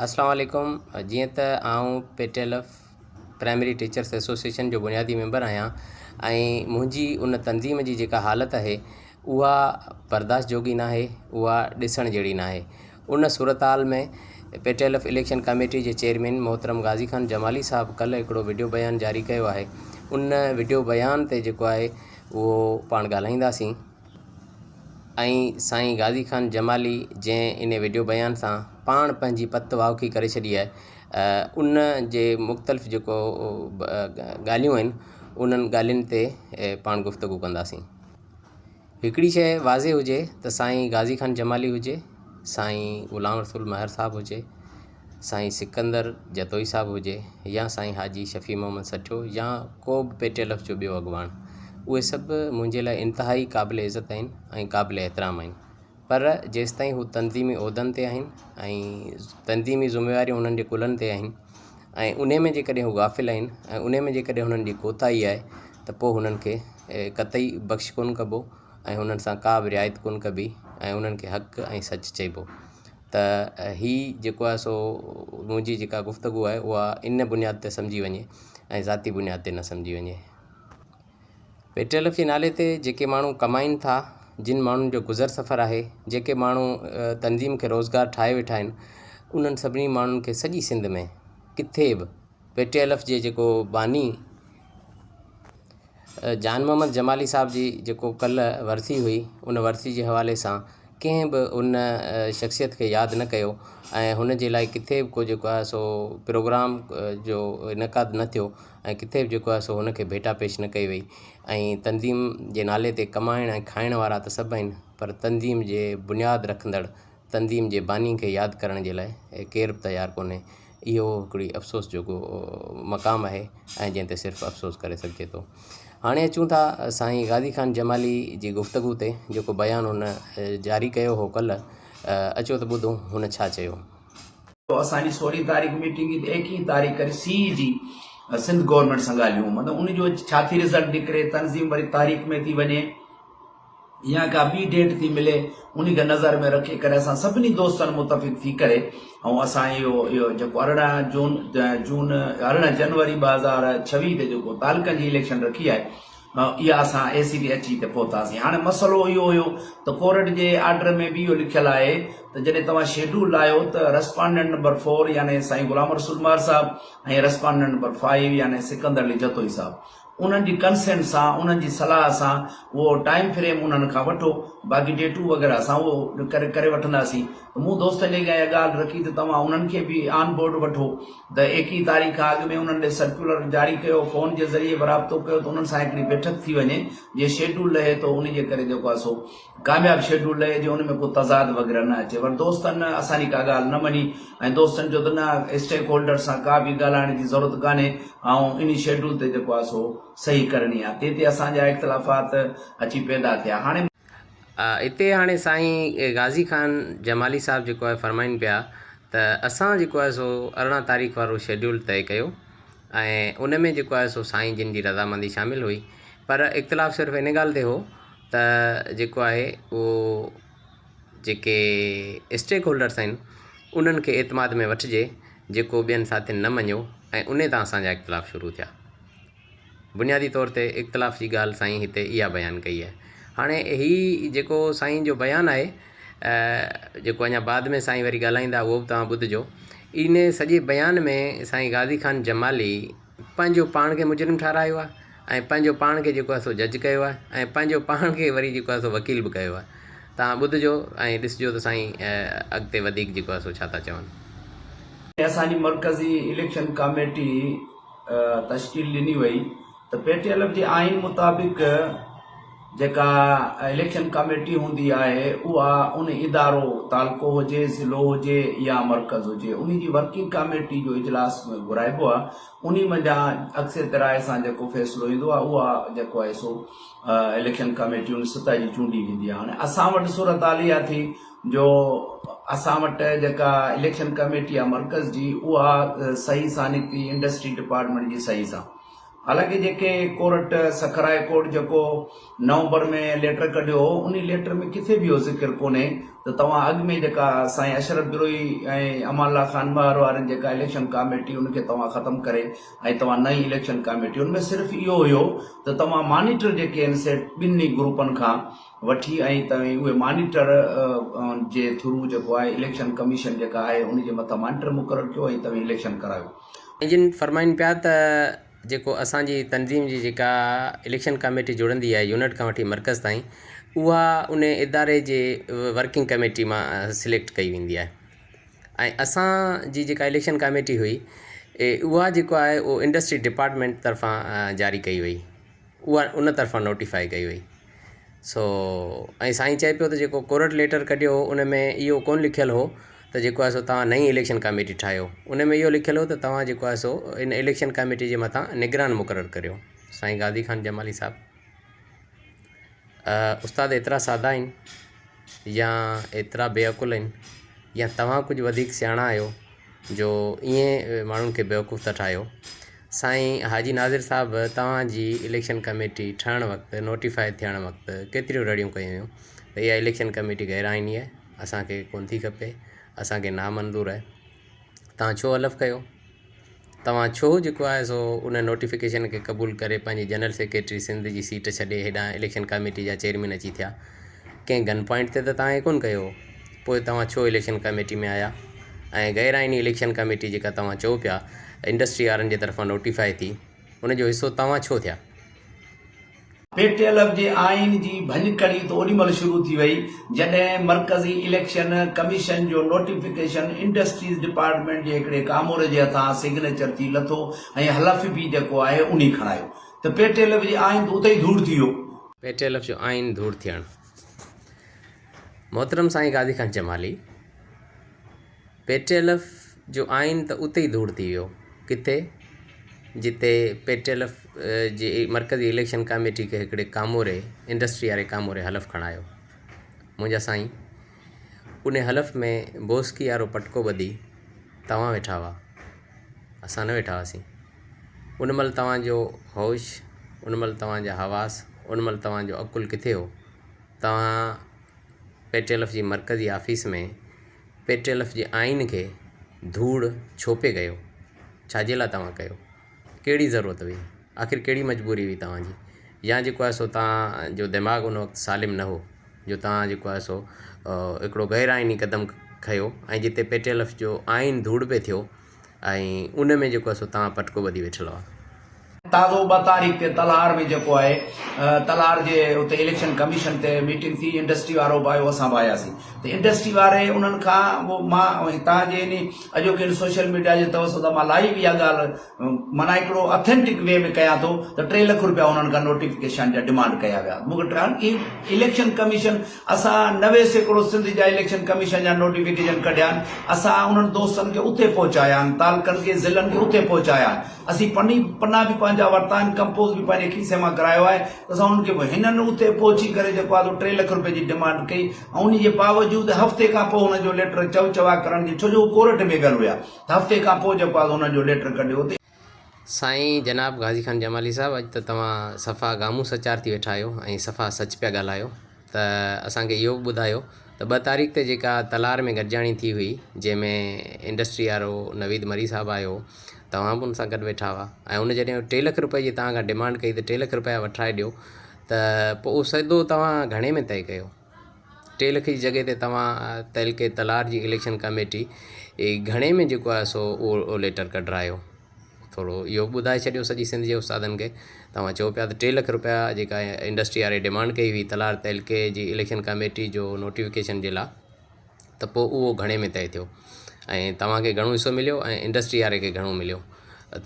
اسلام عليڪم جيئن ته آئون P T L F primary teachers association جو بنيادي ميمبر آهيان ۽ منهنجي ان تنظيم جي جيڪا حالت آهي اها برداشت جوڳي ناهي اها ڏسڻ جهڙي ناهي ان صورتحال ۾ P T L F election committee جي چيئرمين محترم غازي خان جمالي صاحب ڪلهه هڪڙو وڊيو بيان جاري ڪيو آهي ان وڊيو بيان تي جيڪو آهي اهو پاڻ ڳالهائينداسين. ۽ سائين غازي خان جمالي جنهن ان وڊيو بيان سان پاڻ پنهنجي پت واوکي ڪري ڇڏي آهي ان جي مختلف جيڪو ڳالهيون آهن انهن ڳالهين تي پاڻ گفتگو ڪنداسين. هڪڙي شيء واضح هجي ته سائين غازي خان جمالي هجي، سائين غلام رسول مهر صاحب هجي، سائين سڪندر جتوئي صاحب هجي يا سائين حاجي شفيع محمد سٺيو يا ڪو به پي ٽي ايل ايف جو ٻيو اڳواڻ اهي سڀ منهنجي لاء انتهائي قابل عزت آهن ۽ قابل احترام آهن پر جيستائين هو تنظيمي عهدن تي آهن ۽ تنظيمي ذميواريون انهن جي ڪلهن تي آهن ۽ انهي ۾ جيڪڏهن هو غافل آهن ۽ انهي ۾ جيڪڏهن هنن جي ڪوتاهي آهي ته پوء هنن کي قطعي بخش ڪونه ڪبو ۽ هنن سان ڪا به رعايت ڪونه ڪبي ۽ انهن کي حق ۽ سچ چئبو. ته هي جيڪو آهي سو منهنجي جيڪا گفتگو آهي اها ان بنياد تي سمجهي وڃي ۽ ذاتي بنياد تي نه سمجهي وڃي. پي ٽي ايل ايف جي نالي تي جيڪي ماڻهو ڪمائين ٿا، جن ماڻهن جو گذر سفر آهي، جيڪي ماڻهو تنظيم کي روزگار ٺاهي ويٺا آهن، انهن سڀني ماڻهن کي سڄي سنڌ ۾ ڪٿي به پي ٽي ايل ايف جي جيڪو باني جان محمد جمالي صاحب جي جيڪو ڪلهه ورسي هئي ان ورسي جي حوالي سان ڪنهن به ان شخصيت کي ياد نه ڪيو ۽ هن جي لاء ڪٿي به ڪو جيڪو آهي سو پروگرام جو انعقاد نه ٿيو ۽ ڪٿي به جيڪو آهي سو هن کي ڀيٽا پيش نه ڪئي وئي ۽ تنظيم جي نالي تي ڪمائڻ ۽ کائڻ وارا ته سڀ آهن پر تنظيم جي بنياد رکندڙ تنظيم جي باني کي ياد ڪرڻ جي لاء ڪير به تيار ڪونهي. اهو هڪڙي افسوس جوڳو مقام آهي ۽ جنهن تي صرف افسوس ڪري سگهجي ٿو. هاڻي اچون ٿا سائين غازي خان جمالي جي گفتگو تي جيڪو بيان هن جاري ڪيو هو ڪلهه اچو ته ٻڌون هن ڇا چيو. اسان جي سورهين تاريخ ميٽنگ ٿي ايڪيهين تاريخ ڪري سي اي جي سنڌ گورنمينٽ سان ڳالهيون مطلب ان جو ڇا ٿي رزلٽ نڪري تنظيم وري تاريخ ۾ ٿي وڃي. يا ڪا ٻي ڊيٽ ٿي ملي انهي کي نظر ۾ رکي ڪري اسان سڀني دوستن متفق ٿي ڪري ۽ اسان اهو اهو جيڪو 18 جون جون 18 جنوري 2026 تي جيڪو تعلقن جي اليڪشن رکي آهي اها اسان اي سي تي اچي ته پهتاسين هاڻي مسئلو اهو هيو ته ڪورٽ جي آرڊر ۾ به اهو لکيل آهي ته جڏهن توهان شيڊول لايو ته رسپانڊنٽ نمبر 4 يعني سائين غلام رسول مهر صاحب ۽ رسپانڊنٽ نمبر 5 يعني سڪندر علي جتوئي صاحب انهن جي ڪنسينٽ سان انهن جي صلاح سان اهو ٽائيم فريم انهن کان وٺو باقي ڊيٽون وغيره اسان اهو ڪري ڪري وٺنداسين ته مون دوستن جي اڳيان اها ڳالهه رکي ته توهان انهن کي به آن بورڊ وٺو ته ايڪيهه تاريخ کان اڳ ۾ انهن ڏي سرڪيولر جاري ڪيو فون جي ذريعي به رابطو ڪيو ته انهن سان هڪڙي بيٺڪ ٿي وڃي جي شيڊول لهي ٿو ان جي ڪري جيڪو آهي سو ڪامياب شيڊول لهي جي ان ۾ ڪو تضاد وغيره نه اچي پر دوستن اسان جي ڪا ڳالهه نه مڃي ۽ دوستن چيو ته نه اسٽيڪ هولڊر سان ڪا به ڳالهائڻ جي ضرورت ڪانهي ۽ انهي شيڊول تي جيڪو آهي سو صحيح ڪرڻي آهي تنهن تي اسان جا اختلافات اچي پيدا ٿيا هاڻي اتي هاڻي سائين غازي خان جمالي صاحب جيڪو آهي فرمائن پيا ته اسان جيڪو آهي سو 18 تاريخ وارو شيڊول طئي ڪيو ۽ ان ۾ جيڪو آهي سو سائين جن جي رضامندي شامل هئي پر اختلاف صرف ان ڳالهه تي هو ته جيڪو آهي اهو جيڪي اسٽيڪ هولڊرس آهن انهن کي اعتماد ۾ وٺجي جيڪو ٻين ساٿين نه مڃيو ۽ انهي تان اسان جا اختلاف شروع ٿيا. بنيادي طور تي اختلاف جي ڳالهه سائين هتي اها بيان ڪئي آهي. هاڻي هي جيڪو سائين جو بيان آهي جيڪو اڃا بعد ۾ سائين وري ڳالهائيندا اهو به توهان ٻڌجو. انهي سڄي بيان ۾ سائين غازي خان جمالي پنهنجو پاڻ کي مجرم ٺهرايو آهي ۽ پنهنجو پاڻ کي جيڪو آهي سو جج ڪيو آهي ۽ پنهنجو پاڻ کي وري جيڪو آهي سو وڪيل به ڪيو آهي. توهان ٻڌجو ۽ ڏسجو ته سائين اڳتي وڌيڪ جيڪو آهي سو ڇا ٿا چون. اسان جي مرڪزي اليڪشن ڪاميٽي تشڪيل ڏني وئي ته پي ٽي ايل ايف جي آئين مطابق جيڪا اليڪشن ڪاميٽي هوندي آهي اها ان ادارو تعلقو هجي ضلعو هجي يا مرڪز هجي انهي جي ورڪنگ ڪاميٽي جو اجلاس گهرائبو آهي انهي منجهان اڪثريت راء سان جيڪو فيصلو ايندو آهي اها جيڪو آهي سو اليڪشن ڪاميٽي ان سطح جي چونڊي ويندي آهي هاڻي اسان وٽ صورتحال اها ٿي جو اسان وٽ جيڪا اليڪشن ڪاميٽي آهي مرڪز جي اها صحيح سان نڪتي انڊسٽري ڊپارٽمينٽ جي صحيح سان. حالانڪه جيڪي ڪورٽ سکر هاء ڪورٽ جيڪو نومبر ۾ ليٽر ڪڍيو هو انهي ليٽر ۾ ڪٿي به اهو ذڪر ڪونهي ته توهان اڳ ۾ جيڪا سائين اشرف بروهي ۽ امان الله خان مهر وارن جيڪا اليڪشن ڪاميٽي ان کي توهان ختم ڪري ۽ توهان نئين اليڪشن ڪاميٽي ان ۾ صرف اهو هيو ته توهان مانيٽر جيڪي آهن سي ٻنهي گروپن کان وٺي ۽ توهين اهي مانيٽر جي ٿرو جيڪو آهي اليڪشن ڪميشن جيڪا آهي ان جي مٿان مانيٽر مقرر ڪيو ۽ توهين اليڪشن ڪرايو. ۽ جن فرمائن پيا ته جيڪو اسان جي تنظيم جي جيڪا اليڪشن ڪاميٽي جڙندي آهي يونٽ کان وٺي مرڪز تائين اها ان اداري جي ورڪنگ ڪميٽي مان سليڪٽ ڪئي ويندي آهي ۽ اسان جي جيڪا اليڪشن ڪاميٽي هئي اها جيڪو آهي اهو انڊسٽري ڊپارٽمينٽ طرفان جاري ڪئي وئي اها ان طرفان نوٽيفائي ڪئي وئي سو ۽ سائين چئي پيو ته جيڪو ڪورٽ ليٽر ڪڍيو هو ان ۾ اهو ڪونه لکيل هو ته جيڪو آهي سو توهان نئين اليڪشن ڪاميٽي ٺاهيو ان ۾ اهو لکيل هو ته توهان جيڪو آهي سو ان اليڪشن ڪاميٽي جي مٿان نگران مقرر ڪريو سائين غازي خان جمالي صاحب استاد ايترا سادا آهن يا ايترا بي عقل آهن يا توهان ڪجهه وڌيڪ سياڻا آهيو جو ائين ماڻهن کي بيوقوف ٿا ٺاهيو. سائين حاجي ناظر صاحب توهان جي اليڪشن ڪميٽي ٺهڻ وقت نوٽيفائي ٿيڻ وقت ڪيتريون رڙيون ڪيون هيون ته اها اليڪشن ڪميٽي غير آئيني آهي اسان کي ڪونه ٿي کپي اسان کي نامنظور آهي توهان ڇو حلف ڪيو توهان ڇو جيڪو آهي سو ان نوٽيفڪيشن کي قبول ڪري پنهنجي جنرل سيڪريٽري سنڌ جي سيٽ ڇڏي هيڏانهن اليڪشن ڪاميٽي جا چيئرمين اچي ٿيا ڪنهن گن پوائنٽ تي ته توهان ائين ڪونه ڪيو هو پوء توهان ڇو اليڪشن ڪاميٽي ۾ آيا ۽ غير آئيني اليڪشن ڪاميٽي جيڪا توهان چئو پيا انڊسٽري وارن جي طرفان نوٽيفائي ٿي ان جو حصو توهان ڇو ٿيا؟ پي ٽي ايل ايف جي آئين جي ڀڃڪڙي ته اوڏي مهل شروع ٿي وئي جڏهن مرڪزي اليڪشن ڪميشن جو نوٽيفڪيشن انڊسٽريز ڊپارٽمينٽ جي هڪڙي ڪاموري جي هٿان سگنيچر ٿي لٿو ۽ حلف به جيڪو آهي انهي کڻايو ته پي ٽي ايل ايف جي آئين ته اتي ئي ڌوڙ ٿي ويو. پي ٽي ايل ايف جو آئين ڌوڙ ٿيڻ. محترم سائين Ghazi Khan Jamali. P T L F جو آئين ته اتي ئي ڌوڙ ٿي ويو، ڪٿي؟ جتي پي ٽي ايل ايف جي مرڪزي اليڪشن ڪاميٽي کي هڪڙي ڪاموري، انڊسٽري واري ڪاموري حلف کڻايو. منهنجا سائين، ان حلف ۾ بوسڪي وارو پٽڪو ٻڌي توهان ويٺا هئا، اسان نه ويٺا هئاسين. ان مهل توهان جو هوش، ان مهل توهان جا حواس، ان مهل توهان جو عقل ڪٿي هو؟ توهان پي ٽي ايل ايف جي مرڪزي office ۾ P T L F جي آئين کي ڌوڙ ڇو پئي ڪيو؟ ڇا جي لاء توهان ڪيو؟ ڪهڙي ضرورت هئي؟ آخر ڪهڙي مجبوري هئي توهان جي؟ يا جيڪو آهي سو توهان جو دماغ ان وقت سالم نه هو جو توهان جيڪو آهي سو هڪڙو غير آئيني قدم کنيو ۽ جتي پي ٽي ايل ايف جو آئين ڌوڙ پئي ٿيو ۽ ان ۾ جيڪو آهي سو توهان پٽڪو ٻڌي ويٺل هئا. تازو 2 تاريخ تي تلهار ۾ جيڪو آهي تلهار جي اتي اليڪشن ڪميشن تي ميٽنگ ٿي انڊسٽري وارو به آيو اسان به آياسين ته انڊسٽري واري انهن کان مان تان جي انهي اڄوڪي سوشل ميڊيا جي توسط سان مان لائيو اها ڳالهه معنيٰ هڪڙو اٿينٽڪ وي ۾ ڪيان ٿو ته 3 لک روپيا انهن کان نوٽيفڪيشن جا ڊمانڊ ڪيا ويا مون کي اليڪشن ڪميشن اسان 90% سنڌ جا اليڪشن ڪميشن جا نوٽيفڪيشن ڪڍيا آهن، اسان انهن دوستن کي اتي پهچايا آهن، تعلقن کي، ضلعن کي اتي پهچايا آهن، اسين پني پنا به پنهنجا ورتا آهن، ڪمپوز به پنهنجي کيسي مان ڪرايو آهي ته اسان انهن کي به هنن اتي پهچي ڪري جيڪو آهي سو 3 لک روپين جي ڊمانڊ ڪئي ۽ انهي جي باوجود هفتي کان پوء هنن جو ليٽر چئو چوا ڪرڻ جي ڇو جو هو ڪورٽ ۾ ويل هيا ته هفتي کان پوء جيڪو آهي سو هنن جو ليٽر ڪڍيو ته سائين جناب غازي خان جمالي صاحب اڄ ته توهان صفا گامون سچار ٿي ويٺا آهيو ۽ صفا سچ پيا ڳالهايو ته اسان کي اهو به ٻڌايو ته 2 تاريخ تي جيڪا تلار ۾ گڏجاڻي ٿي هئي جنهن ۾ انڊسٽري وارو نويد مري صاحب آيو هو توهان به ان سان گڏ ويٺا هئا ۽ ان جڏهن 3 لک روپئي جي توهان کان ڊمانڊ ڪئي ته 3 لک روپيا وٺرائي ڏيو ته پوء اهو سودو توهان گهڻي ۾ طئي ڪيو؟ 3 لک جي جڳهه تي توهان تعلقي تلار جي اليڪشن ڪميٽي گهڻي ۾ جيڪو آهي سو اهو ليٽر ڪڍرايو ٿورو اهو به ٻڌائي ڇڏيو سڄي سنڌ جي استادن کي توهان چئو پيا ته 3 لک روپيا جيڪا انڊسٽري واري ڊمانڊ ڪئي هئي تلار تعلقي جي اليڪشن ڪميٽي جو نوٽيفڪيشن جي لاء ته پوء اهو گهڻي ۾ طئي ٿيو ۽ توهان کي گهڻو حصو مليو ۽ انڊسٽري واري کي گهڻو مليو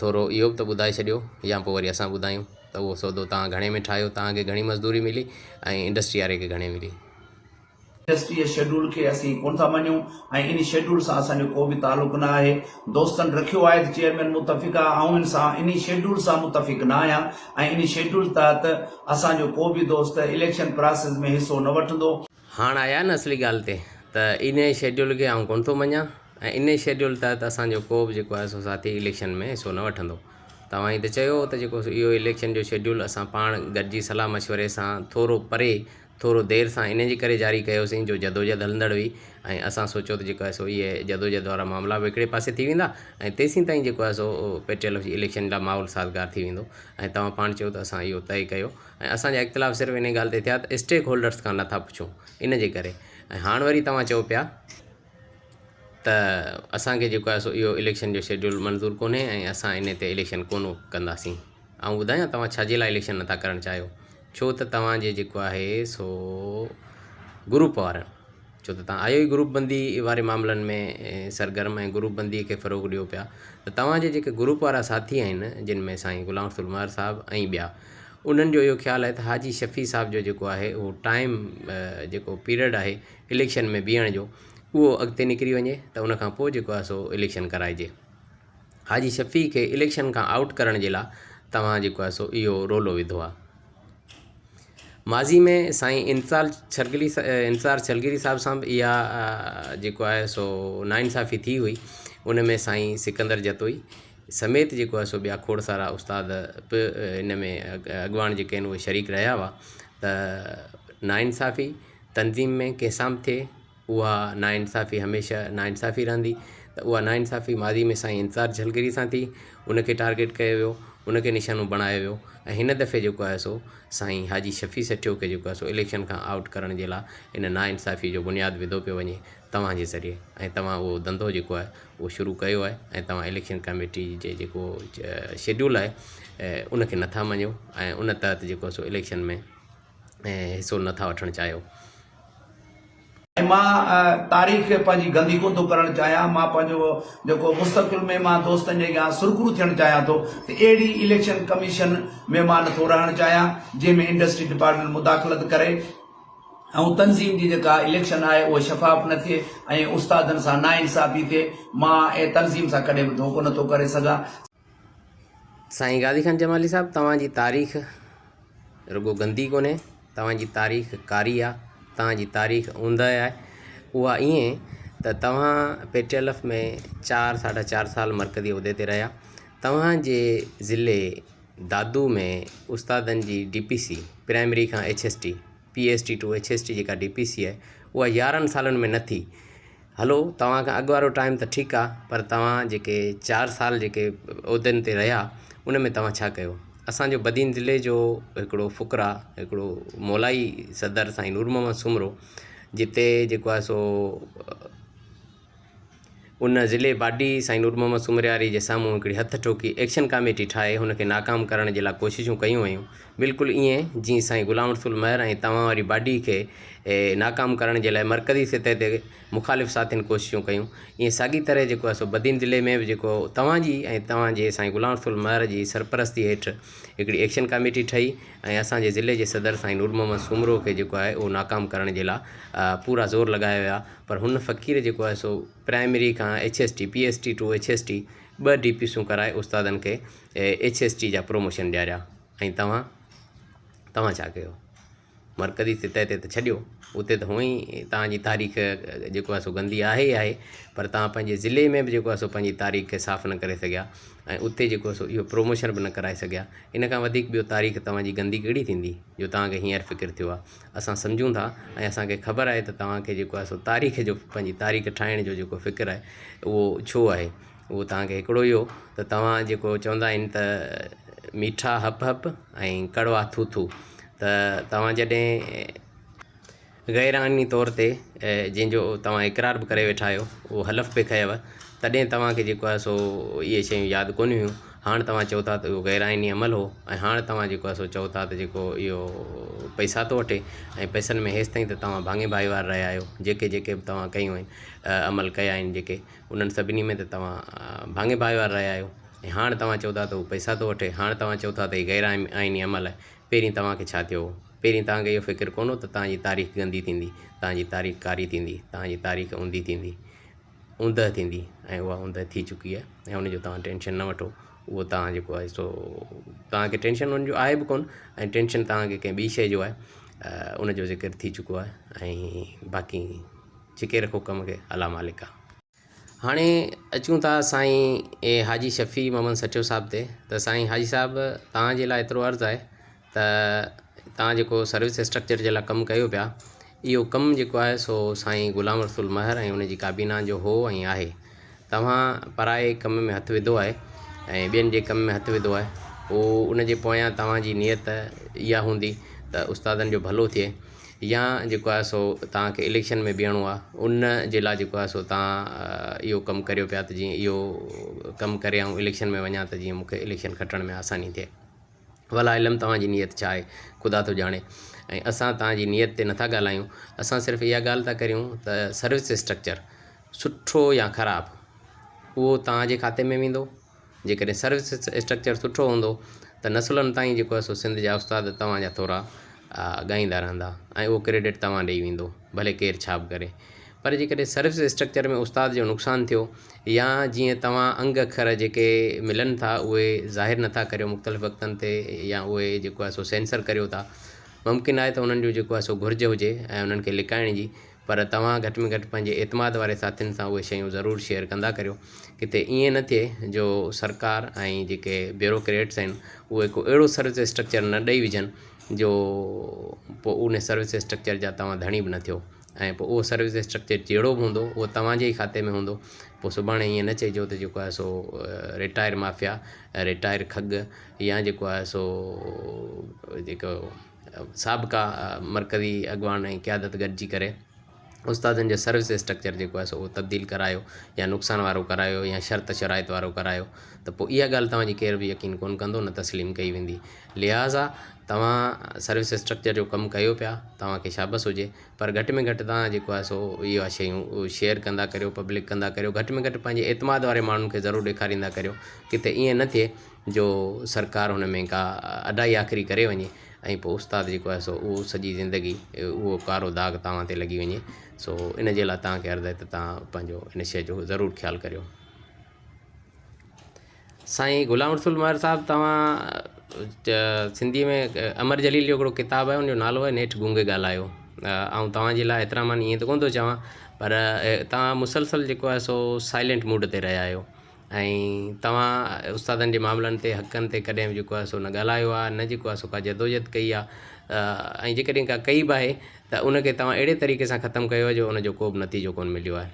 ٿورو اهو به ته ٻڌائي ڇڏيو يا پوء وري اسان ٻڌايون ته اهو سودو توهان گهڻي ۾ ٺاهيو توهان کي گهڻي مزدوري ملي ۽ انڊسٽري واري کي گهڻي ملي. انڊسٽري جي شيڊول کي اسين ڪونه ٿا مڃون ۽ ان شيڊول سان اسان جو ڪو به تعلق نه آهي. دوستن رکيو آهي ته چيئرمين متفق آهي، آئون ان سان انهي شيڊول سان متفق نه آهيان ۽ انهي شيڊول تحت اسان جو ڪو به دوست اليڪشن پراسيس ۾ حصو نه وٺندو. هاڻ آيا نه اصلي ڳالهه تي ته انهي شيڊيول کي آئون ڪونه ٿو مڃان ۽ انهي شيڊيول تحت اسان جو ڪو به جيڪو آهي سو ساٿي اليڪشن ۾ حصو نه وٺندو. توهان ئي ته چيو هو ته جيڪو اهو اليڪشن جو شيڊيول اسان پاڻ گڏجي صلاح مشوري سان ٿورو پري ٿورو دير سان ان جي ڪري جاري ڪيوسين جو جدوجهد هلندڙ هئي ۽ اسان سوچيو ته جيڪو آهي سو اهي جدوجهد وارا معاملا به هڪڙي پاسي ٿي ويندا ۽ تيسين تائين جيڪو آهي سو پي ٽي ايل جي اليڪشن لاء ماحول سازگار ٿي ويندو ۽ توهان پاڻ چيو ته اسان اهو طئي ڪيو ۽ اسان جا اختلاف صرف انهي ڳالهه تي ٿيا ته اسٽيڪ هولڊرس کان نٿا پڇون ان جي ڪري ۽ هاڻ وري توهان چئو پيا ته اسان کي جيڪو آهي سو اهو اليڪشن جو شيڊيول منظور ڪونهي ۽ اسان انهي تي اليڪشن ڪونه ڪنداسين. آئون ٻڌايان توهان ڇا جي لاء اليڪشن نٿا ڪرڻ چاهيو؟ ڇو ته توهان جي جيڪو آهي سو گروپ وارن ڇو ته توهان آهيو ئي گروپ بندي واري معاملن ۾ سرگرم ۽ گروپ بندي کي فروغ ڏيو پيا ته توهان جي جيڪي گروپ وارا ساٿي آهن جن ۾ سائين غلام رسول مهر صاحب ۽ ٻيا انهن جو اهو خيال آهي ته حاجي شفيع صاحب جو جيڪو آهي اهو ٽائيم جيڪو پيريڊ آهي اليڪشن ۾ بيهڻ جو اهو اڳتي نڪري وڃي ته ان کان پوء جيڪو آهي سو اليڪشن ڪرائجي. حاجي شفيع کي اليڪشن کان آئوٽ ڪرڻ جي لاء توهان جيڪو آهي سو اهو رولو وڌو آهي. ماضي ۾ سائين انتظار ڇرگلي انتظار ڇلگري صاحب سان به اها جيڪو آهي سو ناانصافي ٿي هئي ان ۾ سائين سڪندر جتوئي سميت جيڪو آهي سو ٻيا کوڙ سارا استاد به ان ۾ اڳواڻ جيڪي آهن اهي شريڪ رهيا هئا ته ناانصافي تنظيم ۾ ڪنهن سان به ٿئي اها ناانصافي هميشه ناانصافي رهندي ته اها ناانصافي ماضي ۾ سائين انتظار جهلگري سان ٿي ان کي ٽارگيٽ ڪيو ويو ان کي نشانو بڻايو ويو ۽ هن دفعي جيڪو آهي سو سائين حاجي شفيع سٺيو کي جيڪو آهي سو اليڪشن کان آئوٽ ڪرڻ جي لاء ان ناانصافي جو بنياد وڌو پيو وڃي توهان جي ذريعي ۽ توهان اهو ڌنڌو جيڪو آهي اهو شروع ڪيو آهي ۽ توهان اليڪشن ڪميٽي جي جيڪو شيڊول آهي ان کي نٿا مڃو ۽ ان تحت جيڪو آهي سو اليڪشن ۾ حصو نٿا وٺڻ چاهيو. ۽ مان تاريخ پنهنجي گندي ڪونه ٿو ڪرڻ چاهيان، مان پنهنجو جيڪو مستقبل ۾ مان دوستن جي اڳيان سرخرو ٿيڻ چاهيان ٿو ته اهڙي اليڪشن ڪميشن ۾ مان نٿو رهڻ چاهيان جنهن ۾ انڊسٽري ڊپارٽمينٽ مداخلت ڪري ۽ تنظيم جي جيڪا اليڪشن آهي اها شفاف نه ٿئي ۽ استادن سان ناانصافي ٿئي، مان تنظيم سان ڪڏهن به ڌوڪو نٿو ڪري سگهان. سائين غازي خان جمالي صاحب توهان جي تاريخ رڳو گندي ڪونهي توهان جي تاريخ ڪاري آ توهان جي تاريخ اوندهه آهي اها ائين ته توهان پي ٽي ايل ايف ۾ چار ساڍا چار سال مرڪزي عهدي تي رهيا توهان جي ضلعي دادو ۾ استادن جي ڊي پي سي پرائمري کان H S T P S T to H S T جيڪا ڊي پي سي آهي اها يارهن سالن ۾ نه ٿي هلو توهان کان اڳ وارو ٽائيم ته ٺيڪ آ پر توهان جيڪي چار سال جيڪي عهدن تي رهيا ان ۾ توهان ڇا ڪيو اسان جو بدين ضلعي جو هڪڙو فقرا هڪڙو مولائي صدر سائين نور محمد سومرو جتي جيڪو آهي سو ان ضلعي باڊي سائين نور محمد سومرياري جي سامهون هڪڙي هٿ ٺوڪي ايڪشن ڪاميٽي ٺاهي هن کي ناڪام ڪرڻ جي لاء ڪوششون ڪيون ويون بلڪل ائين جيئن سائين غلام رسول مهر ۽ توهان واري باڊي کي ناڪام ڪرڻ جي لاء مرڪزي سطح تي مخالف ساٿين ڪوششون ڪيون ائين ساڳي طرح جيڪو آهي سو بدين ضلعي ۾ به جيڪو توهان جي ۽ توهان جي سائين غلام رسول مهر جي سرپرستي هيٺ هڪڙي ايڪشن ڪاميٽي ٺهي ۽ اسان جي ضلعي جي صدر سائين نور محمد سومرو کي جيڪو آهي اهو ناڪام ڪرڻ جي لاء پورا زور لڳايا ويا پر هن فقير جيڪو آهي سو پرائمري کان H S T P S T to H S T ٻه ڊي پي سون ڪرائي استادن کي ايڇ ايس ٽي جا پروموشن ڏياريا ۽ توهان توهان ڇا ڪيو؟ مرڪزي سطح تي ته ڇڏيو اتي ته هونئن ئي توهان جي تاريخ جيڪو آهي سو گندي آهي ئي آهي پر توهان پنهنجي ضلعي ۾ به جيڪو آهي سو پنهنجي تاريخ کي صاف نه ڪري سگهيا ۽ اتي جيڪو آهي سو اهو پروموشن به نه ڪرائي سگهيا ان کان وڌيڪ ٻيو تاريخ توهان جي گندي ڪهڙي ٿيندي جو توهان کي هينئر فڪر ٿيو آهي اسان سمجهون ٿا ۽ اسان کي خبر آهي ته توهان کي جيڪو آهي سو تاريخ جو پنهنجي تاريخ ٺاهڻ جو جيڪو فڪر آهي اهو ڇو آهي اهو توهان کي هڪڙو ئي هو ته توهان جيڪو چوندا آهن ته ميٺا هپ هپ ۽ ڪڙوا ٿو ٿو ته توهان جڏهن غير آئيني طور تي جنهن جو توهان اقرار به ڪري ويٺا آهيو اهو حلف به کنيو تڏهن توهان کي جيڪو آهي سو اهي شيون ياد ڪونه هيون هاڻ توهان چئو ٿا ته اهو غير آئيني عمل هو ۽ هاڻ توهان جيڪو آهي سو چئو ٿا ته جيڪو اهو پئسا ٿو وٺي ۽ پئسن ۾ هيستائين ته توهان ڀاڱي ڀائيوار رهيا آهيو جيڪي جيڪي به توهان ڪيون آهن عمل ڪيا آهن جيڪي انهن سڀني ۾ ته توهان ڀاڱي ڀائيوار رهيا آهيو ۽ هاڻ توهان چئو ٿا ته هو پئسا ٿو وٺي، هاڻ توهان چئو ٿا ته هي غير آئيني عمل آهي، پهرين توهان کي ڇا ٿيو هو؟ پهرين توهان کي اهو فڪر ڪونه هو ته توهان جي تاريخ گندي ٿيندي، توهان جي تاريخ ڪاري ٿيندي، توهان جي تاريخ اونڌي ٿيندي، اوندهه ٿيندي ۽ اها اوندهه ٿي چڪي آهي ۽ ان جو توهان ٽينشن نه وٺو، اهو توهان جيڪو آهي سو توهان کي ٽينشن ان جو آهي به ڪونه ۽ ٽينشن توهان کي ڪنهن ٻي شيء جو آهي ان جو ذڪر ٿي چڪو آهي ۽ باقي ڇڪي رکو ڪم کي الله مالڪ آ. هاڻي اچون ٿا سائين حاجي شفيع محمد سچو صاحب تي ته سائين حاجي صاحب توهان جي لاء ايترو عرض آهي ته توهان جيڪو سروس اسٽرڪچر جي لاء ڪم ڪيو پيا اهو ڪم جيڪو آهي سو سائين غلام رسول مهر ۽ ان جي ڪابينا جو هو ۽ آهي توهان پرائي ڪم ۾ هٿ وڌو آهي ۽ ٻين جي ڪم ۾ هٿ وڌو آهي پوء ان جي پويان توهان جي نيت اها هوندي ته استادن جو ڀلو ٿئي يا جيڪو آهي سو توهان کي اليڪشن ۾ بيهڻو آهي ان جي لاء جيڪو آهي سو توهان اهو ڪم ڪريو پيا ته جيئن اهو ڪم ڪري آئون اليڪشن ۾ وڃان ته جيئن مون کي اليڪشن کٽڻ ۾ آساني ٿئي والله علم توهان جي نيت ڇا آهي خدا ٿو ڄاڻي ۽ اسان توهان جي نيت تي نٿا ڳالهايون اسان صرف اها ڳالهه ٿا ڪريون ته سروس اسٽرڪچر سٺو يا خراب اهو توهان جي کاتي ۾ ويندو جيڪڏهن سروس اسٽرڪچر سٺو هوندو ته نسلن تائين جيڪو آهي سو سنڌ جا استاد توهان جا ٿورا ڳائيندا رهندا ۽ اهو ڪريڊٽ توهان ڏي ويندو ڀلي ڪير ڇا به ڪري پر جيڪڏهن سروس اسٽرڪچر ۾ استاد جو نقصان ٿيو يا جيئن توهان انگ اکر جيڪي ملن ٿا اهي ظاهر نٿا ڪريو مختلف وقتن تي يا اهي جيڪو آهي سو سينسر ڪريو ٿا ممڪن آهي ته انهن جو جيڪو آهي سو گهرج هجي ۽ انهن کي لڪائڻ جي پر توهان گهٽ ۾ گهٽ پنهنجي اعتماد واري ساٿين سان اهي شيون ضرور شيئر ڪندا ڪريو ڪٿي ائين نه ٿئي جو سرڪار ۽ جيڪي بيوروڪريٽس آهن اهي ڪو اهڙو سروس اسٽرڪچر نه ڏئي وجهن جو پوء ان سروس اسٽرڪچر جا توهان ڌڻي به نه ٿيو ۽ پوء اهو سروس اسٽرڪچر جهڙو به هوندو اهو توهان جي ئي کاتي ۾ هوندو پوء سڀاڻي ائين نه چئجو ته جيڪو آهي سو رٽائر مافيا رٽائر کڳ يا جيڪو آهي سو جيڪو سابقا مرڪزي اڳواڻ ۽ قيادت گڏجي ڪري استادن جو سروس اسٽرڪچر جيڪو آهي سو اهو تبديل ڪرايو يا نقصان وارو ڪرايو يا شرط شرائط وارو ڪرايو ته پوء اها ڳالهه توهان جي ڪير به يقين ڪونه ڪندو نه تسليم ڪئي ويندي لهٰذا توهان سروس اسٽرڪچر جو ڪم ڪيو پيا توهان کي شابس هجي پر گهٽ ۾ گهٽ توهان جيڪو آهي سو اها شيون شيئر ڪندا ڪريو پبلڪ ڪندا ڪريو گهٽ ۾ گهٽ پنهنجي اعتماد واري ماڻهن کي ضرور ڏيکاريندا ڪريو ڪٿي ائين نه ٿئي جو سرڪار هن ۾ ڪا اڍائي آخري ڪري وڃي ۽ پوء استاد جيڪو آهي سو اهو سڄي زندگي اهو ڪارو داغ توهان تي لڳي وڃي سو ان جي لاء توهان کي عرض آهي ته توهان پنهنجو ان شيء جو ضرور خيال ڪريو. سائين غلام رسول مهر صاحب توهان سنڌي ۾ امر جليل جو هڪڙو ڪتاب آهي ان جو نالو آهي نيٺ گونگي ڳالهايو آئون توهان جي لاء ايترا مان ائين ته ڪونه ٿو چوان پر توهان مسلسل جيڪو آهي سو سائلنٽ موڊ تي رهيا آهيو ۽ توهان استادن جي معاملن تي حقن تي ڪڏهن به جيڪو آهي سو نه ڳالهايو آهي نه جيڪو آهي سو ڪا جدوجهد ڪئي آهي ۽ جيڪڏهن ڪا ڪئي به آهي ته ان کي توهان اهڙي طريقي سان ختم ڪيو آهي جو ان جو ڪو به نتيجو ڪونه مليو آهي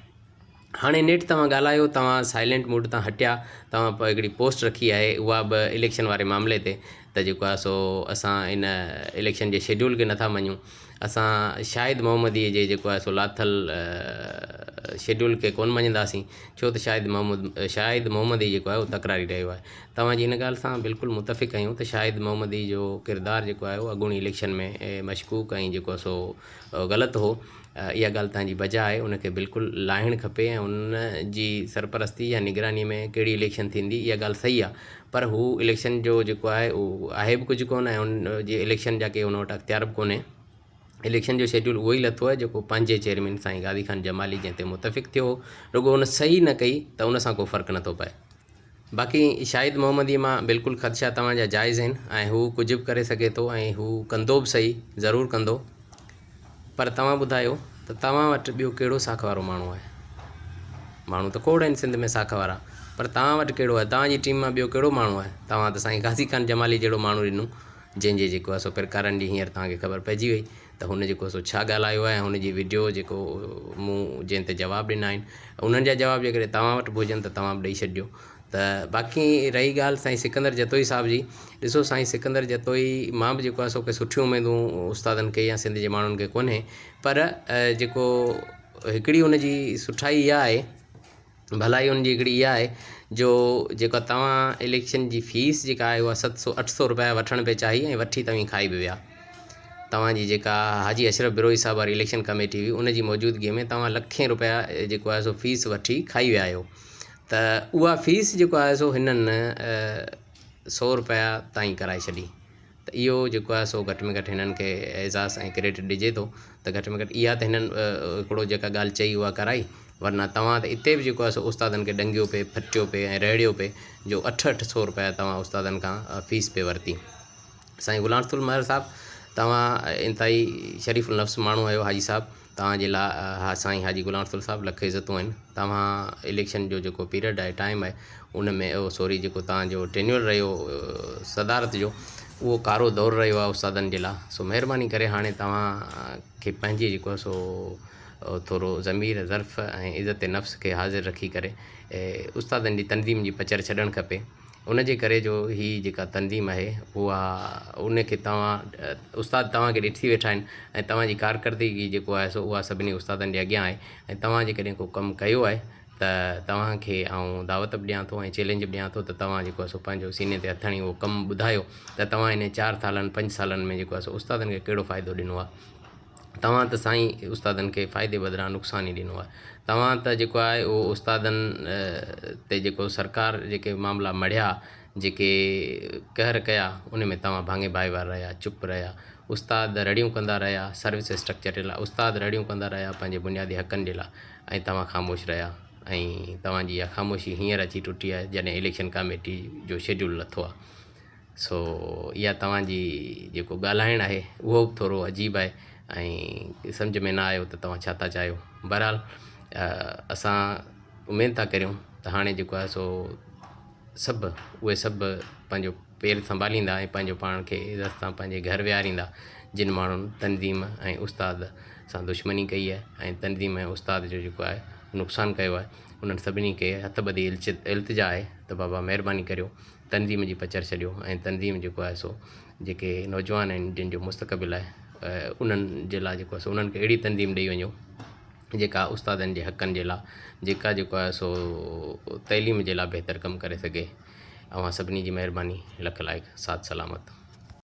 هاڻي نيٺ توهان ڳالهايو توهان سائلنٽ موڊ تان هٽيا توهان هڪڙي پوسٽ رکي آهي اها به اليڪشن واري معاملي تي ته جيڪو آهي سو اسان ان اليڪشن جي شيڊول کي نٿا مڃون اسان شاهد محمديء جي جيڪو آهي سو لاٿل شيڊول کي ڪونه مڃنداسين ڇو ته شاهد محمد شاهد محمدي جيڪو آهي اهو تڪراري رهيو آهي توهان جي ان ڳالهه سان بلڪل متفق آهيون ته شاهد محمدي جو ڪردار جيڪو آهي اهو اڳوڻي اليڪشن ۾ مشڪوڪ ۽ جيڪو آهي سو غلط هو اها ڳالهه توهان جي بجا آهي ان کي بلڪل لاهڻ کپي ۽ ان جي سرپرستي يا نگراني ۾ ڪهڙي اليڪشن ٿيندي اها ڳالهه صحيح آهي پر هو اليڪشن جو جيڪو آهي اهو آهي به ڪجهه ڪونه ۽ ان جي اليڪشن جا ڪي ان وٽ اختيار به ڪونهي اليڪشن جو شيڊول اهو ئي لٿو آهي جيڪو پنهنجي چيئرمين سائين غازي خان جمالي جنهن تي متفق ٿيو هو رڳو ان صحيح نه ڪئي ته ان سان ڪو فرق نٿو پئي باقي شاهد محمدي مان بلڪل خدشا توهان جا جائز آهن ۽ هو ڪجهه به ڪري سگهي ٿو ۽ هو ڪندو به صحيح ضرور ڪندو پر توهان ٻڌايو ته توهان وٽ ٻيو ڪهڙو ساک وارو ماڻهو آهي؟ ماڻهو ته کوڙ آهن سنڌ ۾ ساک وارا پر توهان وٽ ڪهڙو آهي؟ توهان جي ٽيم مان ٻيو ڪهڙو ماڻهو آهي؟ توهان ته سائين غازي خان جمالي جهڙو ماڻهو ڏنو جنهن جي جيڪو آهي سو پرڪارن جي هينئر توهان کي خبر پئجي وئي ته هن جيڪو سو ڇا ڳالهايو آهي ۽ هن جي وڊيو جيڪو مون جنهن تي جواب ڏنا آهن انهن جا جواب جيڪڏهن توهان وٽ به هجن ته توهان به ڏئي ڇڏجو ته باقي رهي ڳالهه سائين سڪندر جتوئي صاحب جي ڏسو سائين سڪندر جتوئي مان به جيڪو آهي سو ڪي سٺيون اميدون استادن کي يا سنڌ جي ماڻهن کي ڪونهي پر جيڪو هڪڙي ان جي سٺائي اها آهي ڀلائي ان جي هڪڙي اها آهي جو جيڪا توهان اليڪشن جي فيس جيڪا آهي اها ست سو اٺ سو روپيا وٺڻ پئي چاهي ۽ وٺي توهين کائي به ويا توهان جي جيڪا حاجي اشرف بروهي صاحب واري اليڪشن ڪميٽي هئي ان جي موجودگي ۾ توهان لکين روپيا جيڪو آهي سو فيس وٺي کائي ويا آهيو ته اها فيس جيڪو آهي سو هنن سو روپيا تائين ڪرائي ڇڏي ته اهو جيڪو آهي سو گهٽ ۾ گهٽ هنن کي اعزاز ۽ ڪريڊٽ ڏجي ٿو ته گهٽ ۾ گهٽ اها ته هنن هڪڙو جيڪا ڳالهه چئي اها ڪرائي ورنه توهان ته اتي به جيڪو آهي سو استادن کي ڏنگيو پئي ڦٽيو پئي ۽ رهڙيو پئي جو اٺ اٺ سو روپيا توهان استادن کان فيس پئي ورتي سائين غلام رسول مهر صاحب توهان انتهائي شريف النفس ماڻهو آهيو حاجي صاحب. توهان جي لا ها سائين حاجي غلام رسول صاحب لک عزتون آهن توهان اليڪشن جو جيڪو پيريڊ آهي ٽائيم آهي ان ۾ او سوري جيڪو توهان جو ٽينيور رهيو صدارت جو اهو ڪارو دور رهيو آهي استادن جي لا سو مهرباني ڪري هاڻي توهان کي پنهنجي جيڪو آهي سو ٿورو ضمير ظرف ۽ عزت نفس کي حاضر رکي ڪري استادن جي تنظيم جي پچر ڇڏڻ کپي ان جي ڪري جو هي جيڪا تنظيم آهي اها ان کي توهان استاد توهان کي ڏٺي ويٺا آهن ۽ توهان جي ڪارڪردگي جيڪو آهي سو اها سڀني استادن جي اڳيان آهي ۽ توهان جيڪڏهن ڪو ڪم ڪيو آهي ته توهان کي آئون دعوت به ڏيان ٿو ۽ چئلينج به ڏيان ٿو ته توهان جيڪو آهي سو پنهنجو سيني تي هٿ هڻي اهو ڪم ٻڌايو ته توهان انهي چار سالن پنج سالن ۾ جيڪو آهي سو استادن کي ڪهڙو فائدو ڏنو آهي توهان ته سائين استادن کي فائدي بدران نقصان ئي ڏنو آهي توهان ته جيڪو آهي اهو استادن تي جيڪو سرڪار جيڪي معاملا مڙهيا جيڪي قهر ڪيا ان ۾ توهان ڀاڱي ڀائيوار رهيا چپ رهيا استاد رڙيون ڪندا رهيا سروس اسٽرڪچر جي لاء استاد رڙيون ڪندا رهيا پنهنجي بنيادي حقن جي لاء ۽ توهان خاموش رهيا ۽ توهان جي اها خاموشي هينئر اچي ٽٽي آهي جڏهن اليڪشن ڪاميٽي جو شيڊيول لٿو آهي سو اها توهان جي جيڪو ڳالهائڻ آهي اهو به ٿورو عجيب آهي ۽ سمجهه ۾ نه آيو ته توهان ڇا ٿا چاهيو بهرحال اسان اميد ٿا ڪريون ته هاڻي جيڪو آهي سو سڀ اهي سڀ پنهنجو پير سنڀاليندا ۽ پنهنجو پاڻ کي عزت سان پنهنجي گهر ويهاريندا جن ماڻهن تنظيم ۽ استاد سان دشمني ڪئي آهي ۽ تنظيم ۽ استاد جو جيڪو آهي نقصان ڪيو آهي انهن سڀني کي هٿ ٻڌي التجا آهي ته بابا مهرباني ڪريو تنظيم جي پچر ڇڏيو ۽ تنظيم جيڪو آهي سو جيڪي نوجوان آهن جن جو مستقبل آهي انهن جي لاء جيڪو آهي سو انهن کي اهڙي تنظيم ڏئي وڃو جيڪا استادن جي حقن جي لاء جيڪا جيڪو آهي سو تعليم جي لاء بهتر ڪم ڪري سگهي اوهان سڀني جي مهرباني لک لائق ساٿ سلامت.